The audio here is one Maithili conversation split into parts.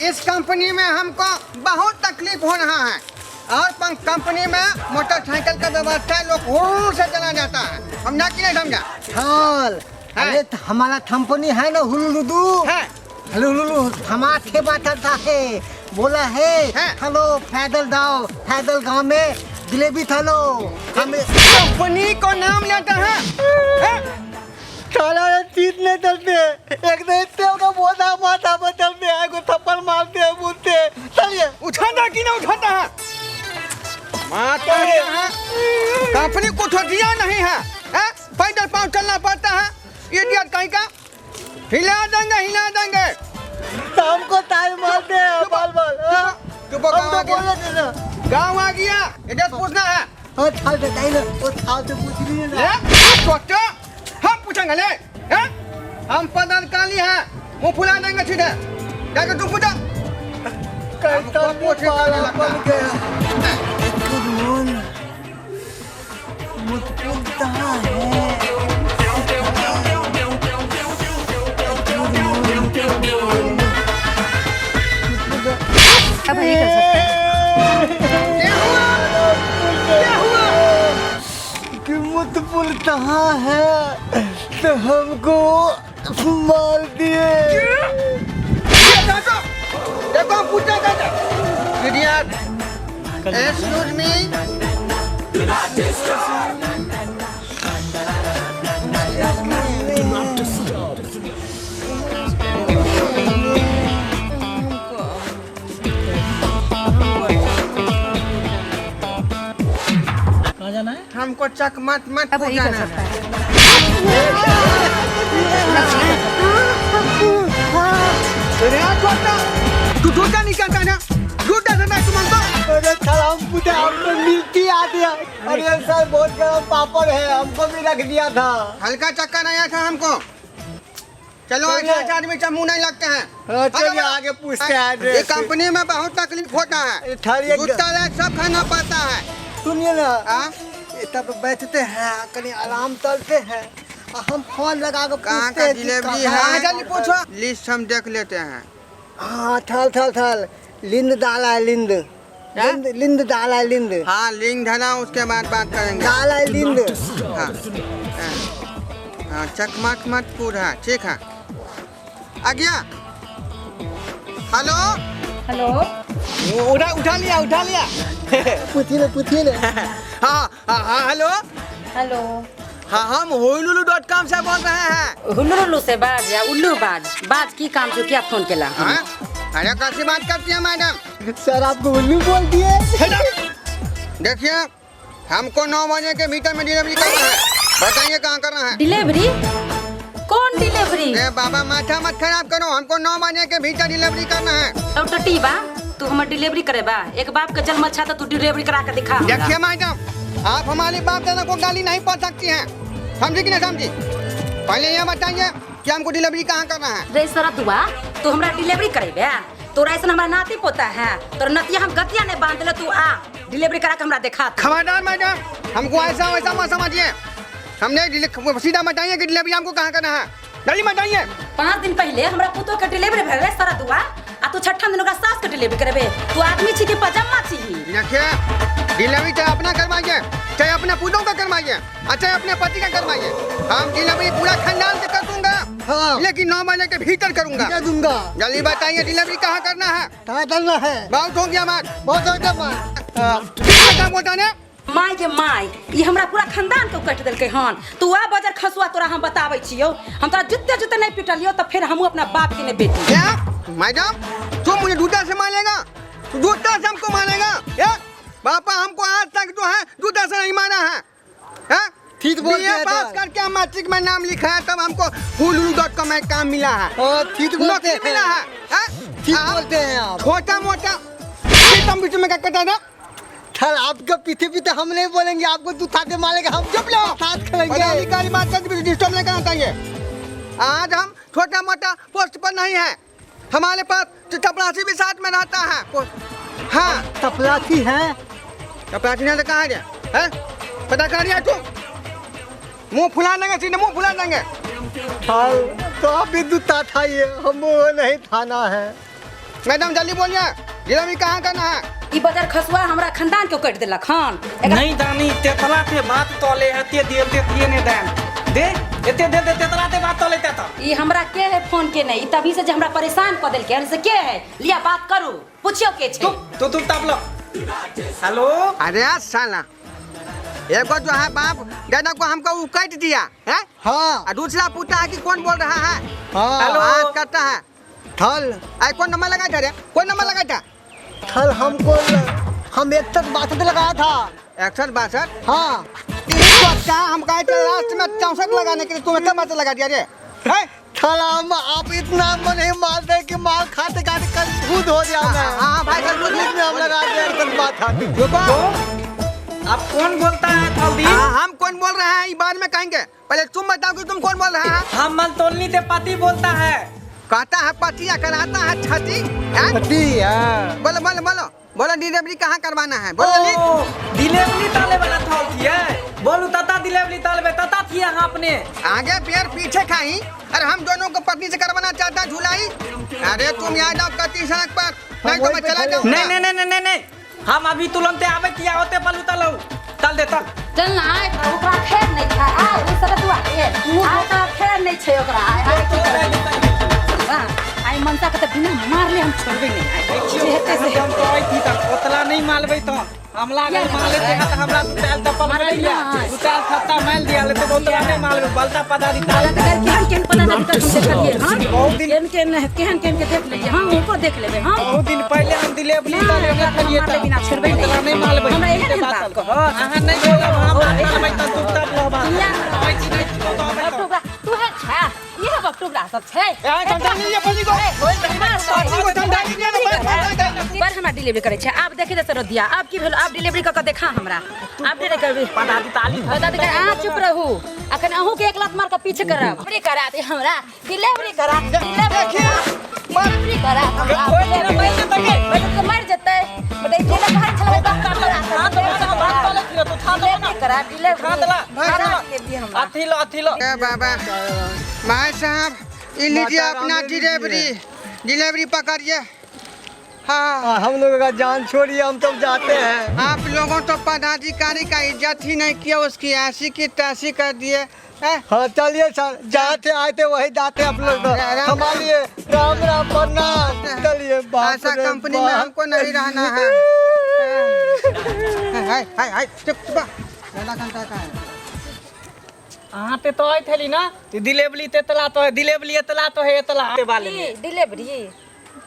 इस कंपनी में हमको बहुत तकलीफ हो रहा है और कंपनी में मोटरसाइकिल का व्यवस्था है, लोग हुर से चला जाता है। हम ना कि नहीं समझा? चल। है। अरे हमारा कंपनी है ना हुलुलुदू है। हुलुलुलु हमारे बात करता है, बोला है है। हेलो पैदल दाओ पैदल गांव में जलेबी थलो हमें कंपनी को नाम लेता है, है? साला ये चीज नहीं चलते, एक तो इतने का बोधा माथा पर चलते हैं, को थप्पड़ मारते हैं, बोलते हैं चलिए। उठाता कि नहीं उठाता है? मारता है। कंपनी को तो दिया नहीं है, है? पैदल पाँव चलना पड़ता है। ये दिया कहीं का हिला देंगे, हिला देंगे। तो हमको ताई मारते हैं बाल बाल, हाँ? चुप हो, हम गाँव तो आ गया। बोले थे ना। गाँव आ गया, इधर पूछना है। हाँ, थाल से ताई ना, वो थाल से पूछ रही है ना। ले, सोचो, हम पूछेंगे ले, हैं? हम पदाधिकारी हैं, मुंह फुला देंगे सीधे। जाके तुम पूछो। कैसा हमको पूछने का पाला नहीं लगता। बन गया। मुस्कुराता है। अब नहीं कर सकते। क्या हुआ? क्या हुआ? कि मुतपुल कहाँ है तो हमको मार दिए। ये देखो, देखो हम पूछना चाहते हैं। Idiot. Excuse me. कहाँ जाना है? हमको चक मत मत अब नहीं कर जाना सकता है। है। अरे छोटा, तू झूठा नहीं कहता ना, झूठा से मैं तुमको। अरे सर हम पूछे हमको मिलती आती है। अरे सर बहुत गरम पापड़ है, हमको भी रख दिया था। हल्का चक्कर आया था हमको। चलो चलिए। अच्छा अच्छा आदमी सब मुंह नहीं लगते हैं। हाँ, चलिए अरे, आगे पूछते हैं ये एड्रेस। कंपनी में बहुत तकलीफ होता है, ठहरिए। जूता लात सब खाना पड़ता है। सुनिए ना, हाँ? तब बैठते हैं कहीं आराम चलते हैं और हम फोन लगा के कहाँ पूछते का हैं कि डिलीवरी कहाँ है? है। जल्दी पूछो, लिस्ट हम देख लेते हैं। हाँ थल थल थल लिंद डाला है, लिंद लिंद लिंद डाला है, लिंद हाँ लिंक धरा, उसके बाद बात करेंगे। डाला है लिंद। हाँ हाँ, हाँ चकमक मतपुर है, ठीक है। आ गया। हेलो हेलो, उठा उठा लिया, उठा लिया। पूछिए ना, पूछिए ना। हाँ हाँ हाँ हेलो हेलो। हाँ हम हुलुलु डॉट कॉम से बोल रहे हैं। हुल्लू से बाज या उल्लू बाज बाज की काम जो क्या फोन केला? हाँ? अरे कैसी बात करती है मैडम? सर आपको उल्लू बोल दिए। देखिए हमको 9 बजे के भीतर में डिलीवरी करना है, बताइए कहाँ करना है? डिलीवरी? कौन डिलीवरी? ए बाबा माथा मत खराब करो, हमको 9 बजे के भीतर डिलीवरी करना है। अब टटी बा तू हमर डिलीवरी करे बा, एक बाप के जन्म अच्छा तो तू डिलीवरी करा के दिखा हमरा। देखिए मैडम आप हमारे बाप दादा को गाली नहीं पा सकती हैं, समझी कि नहीं समझी? पहले ये बताइए कि हमको डिलीवरी कहाँ करना है। रे सरा दुआ तू हमरा डिलीवरी करेबे? तोरा ऐसा हमारा नाती पोता है, तोरा नतिया हम गतिया नहीं बांध ले, तू आ डिलीवरी करा के हमरा दिखा। खबरदार मैडम हमको ऐसा वैसा मत समझिए, हमने सीधा बताइए कि डिलीवरी हमको कहाँ करना है, जल्दी बताइए। 5 दिन पहले हमरा पुतोह के डिलीवरी भेल रे सरा दुआ, आ तू छठा दिन ओकरा सास के डिलीवरी करेबे? तू आदमी छी कि पजामा छी? देखिए डिलीवरी चाहे अपना करवाइए, चाहे अपने पुतों का करवाइए, और चाहे अपने पति का करवाइए, हम डिलीवरी पूरा खानदान के कर दूंगा। हाँ। लेकिन 9 बजे के भीतर करूंगा। दे दूंगा। जल्दी बताइए डिलीवरी कहाँ करना है? कहाँ करना है? बहुत हो गया मार, बहुत हो गया मार। कितना बताने? My गे my, ई हमरा पूरा खानदान के कटि देलकै हन। तू आ बजर खसुआ, तोरा हम बताबै छियौ, हम तोरा जुत्ते जुत्ते नहीं पिटलियौ तऽ फेर हमहूँ अपना बाप के नहीं बेटी। क्या मैडम तुम मुझे जूता से मारेगा? जूता से हमको मारेगा? ये पापा हमको आज तक जो है जूता से नहीं मारा है, हैं? ठीक बोलते बीए हैं पास सर। करके हम मैट्रिक में नाम लिखा है, तब हमको हुलुलु डॉट कॉम में काम मिला है। हाँ, ठीक बोलते नौकरी हैं। मिला है, हैं? ठीक आप बोलते हैं आप। छोटा मोटा तुम बीच में क्या कटा था? सर आपके पीछे पीछे हम नहीं बोलेंगे, आपको जूता से मारेंगे हम। चुप लो। साथ खेलेंगे। पदाधिकारी बात करते डिस्टर्ब नहीं करना चाहिए। आज हम छोटा मोटा पोस्ट पर नहीं है, हमारे पास चपरासी भी साथ में रहता है। हाँ चपरासी है? चपरासी नहीं तो कहाँ गया है? पता कर दिया तू, मुंह फुला देंगे, सीधे मुंह फुला देंगे। हाँ तो आप भी जूता था, ये हम वो नहीं थाना है। मैडम जल्दी बोलिए, डिलीवरी कहाँ करना है? ई बजर खसुआ हमरा खानदान के कटि देलक हन। नहीं दानी, तेतला ते बात तोले हते दियल ते दिए ने दान दे, एते दे दे, तेतला ते बात तोले ते तो। ई हमरा के है फोन के नहीं, ई तभी से जे हमरा परेशान कऽ देलकै हन से के है? लिया बात करू, पूछियो के छै। तू तू तू तापलो। हेलो। अरे साला, एगो जो है बाप दादा को हमको उकट दिया है। हाँ। और दूसरा पूछता है कि कौन बोल रहा है। हाँ। हेलो। बात करता है। थल। अरे कौन नंबर लगाया था रे? कौन नंबर लगाया था? थल हमको हम 61 62 लगाया था। 61 62? हाँ। क्या हम कहे थे लास्ट में 64 लगाने के लिए, तुम इतना बात लगा दिया रे हैं? थल हम आप इतना मन नहीं मारते कि माल खाते खाते कंफ्यूज हो गया हाँ, मैं। हाँ, हाँ, भाई, कंफ्यूज में हम लगा दिया 61 62। रुको। आप कौन बोलता है थलदी? हाँ, हम कौन बोल रहे हैं ये बाद में कहेंगे, पहले तुम बताओ कि तुम कौन बोल रहा है। हम मलतोलनी ते पति बोलता है। कहता है पति या कराता है छाती, हैं? पति, हाँ। बोलो बोलो बोलो बोलो, डिलीवरी कहाँ करवाना है, बोलो जल्दी। ओ, डिलीवरी ताले वाला थल थी बोलू तता, डिलीवरी ताले में तता थी यहाँ अपने। आगे पैर पीछे खाई, अरे हम दोनों को पत्नी से करवाना चाहता झुलाई। अरे तुम यहाँ जाओ कच्ची सड़क पर, नहीं तो मैं चला जाऊंगा। नहीं नहीं नहीं नहीं नहीं, हम अभी तुरंत आवे किया होते पलू तलू तल दे तल। चल ना आय, ओकरा खेर नहीं छै आय, ओ सब दुआ ए आय त खेर नहीं छै ओकरा आय। आय की करबै? वाह, आइ मनसा के त बिना मारले हम छोड़बे नहीं आय, जे हेतै से। हम तो आई थी तक ओतला नहीं मालबै तो हमला अगर माले ते त हमरा दू ताल तपल मारबै दिया, नहि। दू ताल खत्ता माल दिया ले तो ओतला नहीं मालबै, बलता पदा दी ताल। त केहन केहन पता नहीं कल देखलिए हम। बहुत दिन- केहन केहन केहन केहन के देख लेलिए हम, उनको देख लेबै हम। बहुत दिन पहले हम डिलीवरी नहि, ताले ओकरा तऽ खलिए मारले बिना छोड़बै नहि। ओतला नहीं मालबै। हमरा एहन एहन बात कहत। अहाँ नहीं बोलब, हम मालबै त तू तब लहबा। दुनिया आइ छी नहीं तो तो आबै तो। बटुकरा तू है छा, ये बटुकरा सब छै। ए, ठंडा लीजिए पति को। पति को ठंडा लीजिए ना, बस, बस, बस। पर हमरा डिलीवरी करै छै आब, देखै दे रदिया आब की भेल, आब डिलीवरी कऽ के देखा हमरा, आब डिलीवरी करबी। पदा दी ताली। बता दे, अहाँ चुप रहू, अखन अहूँ के एक लात मार के पीछे करब। डिलीवरी करा दे हमरा, डिलीवरी करा, डिलीवरी देखिए, डिलीवरी करा हमरा। डिलीवरी मर जेतै बट ई केना कहै छलै डिलीवरी करा, डिलीवरी करा, डिलीवरी हमरा। अथी लो, अथी लो। ए बाबा भाई साहब, ये लीजिए माता अपना रानी डिलीवरी, डिलीवरी पकड़िए। हाँ। हाँ, हम लोगों का जान छोड़िए, हम तो जाते हैं। आप लोगों तो पदाधिकारी का इज्जत ही नहीं किया, उसकी ऐसी की तैसी कर दिए हैं? हाँ चलिए सर, जाते आए थे वही जाते आप लोग तो। राम- संभालिए, राम राम, प्रणाम, चलिए। बाप ऐसा रे कंपनी में बाप। हमको नहीं रहना है। हाय हाय हाय, चुप चुप, ज्यादा घंटा का है। अहाँ ते तो आई थली ना डिलीवरी तेतला तो है, डिलीवरी एतला तो है, एतला ते वाले में। ई डिलीवरी,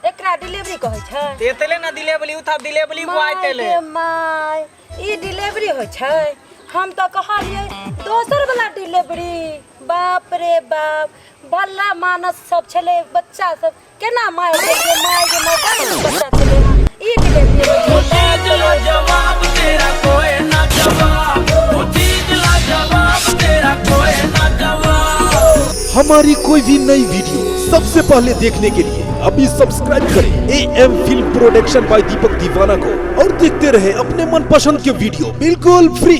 एकरा डिलीवरी कहै छै? तेतले ना डिलीवरी उठा, डिलीवरी वो आइ my तेले। गे my, ई डिलीवरी होइ छै? हम तऽ कहलियै दोसर वाला डिलीवरी। बाप रे बाप, भला मानस सब छलै, बच्चा सब केना मारि देलकै, माय गे माय, बड़ नीक बच्चा छलै। ई डिलीवरी होइ छै? जवाब तेरा कोई ना जवाब, वो चीज लाजवाब तेरा कोई ना जवाब। हमारी कोई भी नई वीडियो सबसे पहले देखने के लिए अभी सब्सक्राइब करें A M film production by Deepak दीवाना को और देखते रहे अपने मनपसंद के वीडियो बिल्कुल फ्री।